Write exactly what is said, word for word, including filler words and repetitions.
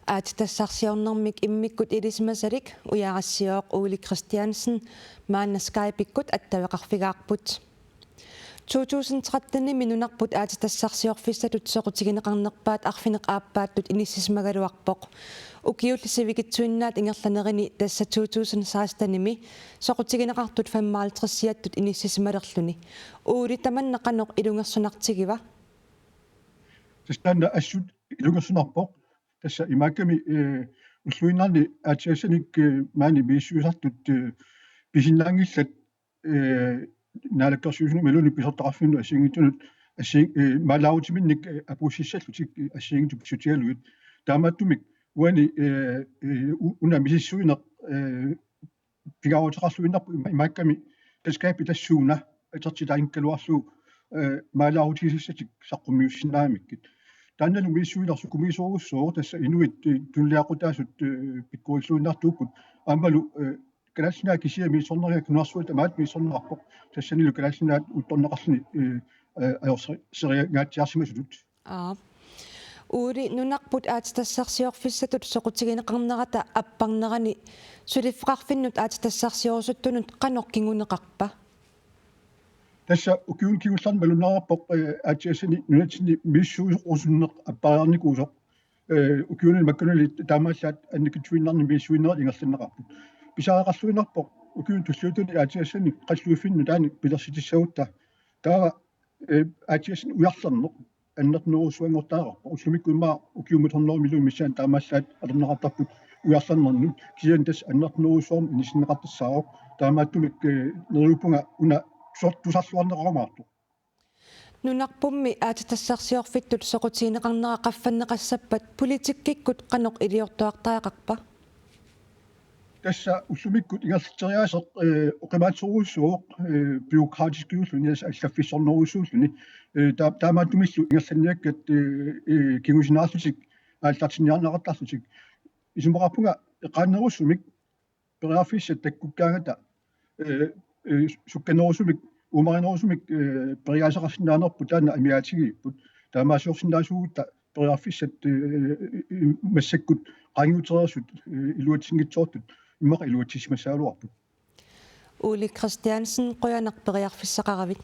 Aatsitassarsiornermik immikkut ilisimasalik ujarassiooq Ole Kristiansen maanna Skype-ikkut attaveqarfigaarput. Totusindtrettenimi nunarput aatsitassarsiorfissatut soqutigineqarnerpaat arfineq-aappaattut inissisimagaluarpoq. Ukiulli sivikitsuinnaat ingerlanerini, tassa totusindsekstenimi, soqutigineqartut femoghalvtredsiattut inissisimalerluni. Ole, tamanna qanoq ilungersunartigiva? Tassa taanna assut ilungersunarpoq. Tassa imaakkami, eh, ulluinnarni aatsiaassanik, eh, maani misissuisartut, eh, pisinnaanngillat, eh, naalakkersuisunut imaluunniit pisortaqarfinnut assigiinngitsunut assi-, eh, maalaarutiminnik, eh, apuussissallutik, eh, assigiinngitsut pissutigalugit. Taamaattumik uani, eh, eh, u-, una misissuineq, eh, pingaaruteqarluinnarpoq ima-, imaakkami selskabi tassuuna atortitaanngikkaluarlugu, eh, maalaarutigisassatik saqqummiussinnaammikkit. Taannalu misissuineq sukumiisorujussuuvoq, tassa inuit, eh, tunuliaqutaasut, eh, pikkorilluinnartuupput. Aammalu, eh, Kalaallit Nunaat kisiat misissorneriga, nunarsuaq tamaat misissorneqarpoq. Tassanilu Kalaallit Nunaat uuttorneqarluni, eh, eh, ajorseriangaatsiarsimasutut. Aap. Ole, nunarput aatsitassarsiorfissatut soqutigineqarnerata apparnerani suliffeqarfinnut aatsitassarsiorusuttunut qanoq kinguneqarpa? Tassa ukiuni kingullerni malunnarpoq, eh, aatsiaassanik nunatsinni misissuisorusunneq appariarnikuusoq. Eh, ukiunili makkunali taamaallaat annikitsuinnarnik misissuinerit ingerlanneqarput. Pisariaqarluinnarpoq ukiuni tulliuttuni aatsiaassanik qalluffinnut taanna pilersitissagutta. Taava, eh, aatsiaassanik ujarlerneq annertunerujussuanngortariaqarpoq. Ullumikkut immaqa ukiumut hundrede millionit missaanni taamaallaat atorneqartarput ujarlernernut. Kisianni tassa annertunerujussuarmik inissinneqartassaavoq. Taamaattumik, eh, neriuppunga una tusar-, tusarluarneqarumaartoq. Nunarpummi aatsitassarsiorfittut soqutigineqarnera qaffanneqassappat politikkikkut qanoq iliortuartariaqarpa? Tassa ullumikkut ingerlatseriaaseq, eh, oqimaatsorujussuuvoq, eh, bureaukratiskiulluni, tassa allaffissornerujussuulluni. Eh, taa-, taamaattumillu ingerlanniakkat, eh, eh, kingusinaarlutik aallartinniarneqartarlutik. Isumaqarpunga eqaannerusumik periarfissat takkukkaangata, eh, eh, sukkanerusumik, uumarinerusumik, eh, periaaseqarsinnaanerput taanna amigaatigigipput. Taamaaliorsinnaasuugutta periarfissat, eh, eh, massakkut qaangiutereersut, eh, iluatsinngitsoortut immaqa iluatsissimassagaluarput. Ole Kristiansen, qujanaq periarfissaqaravit.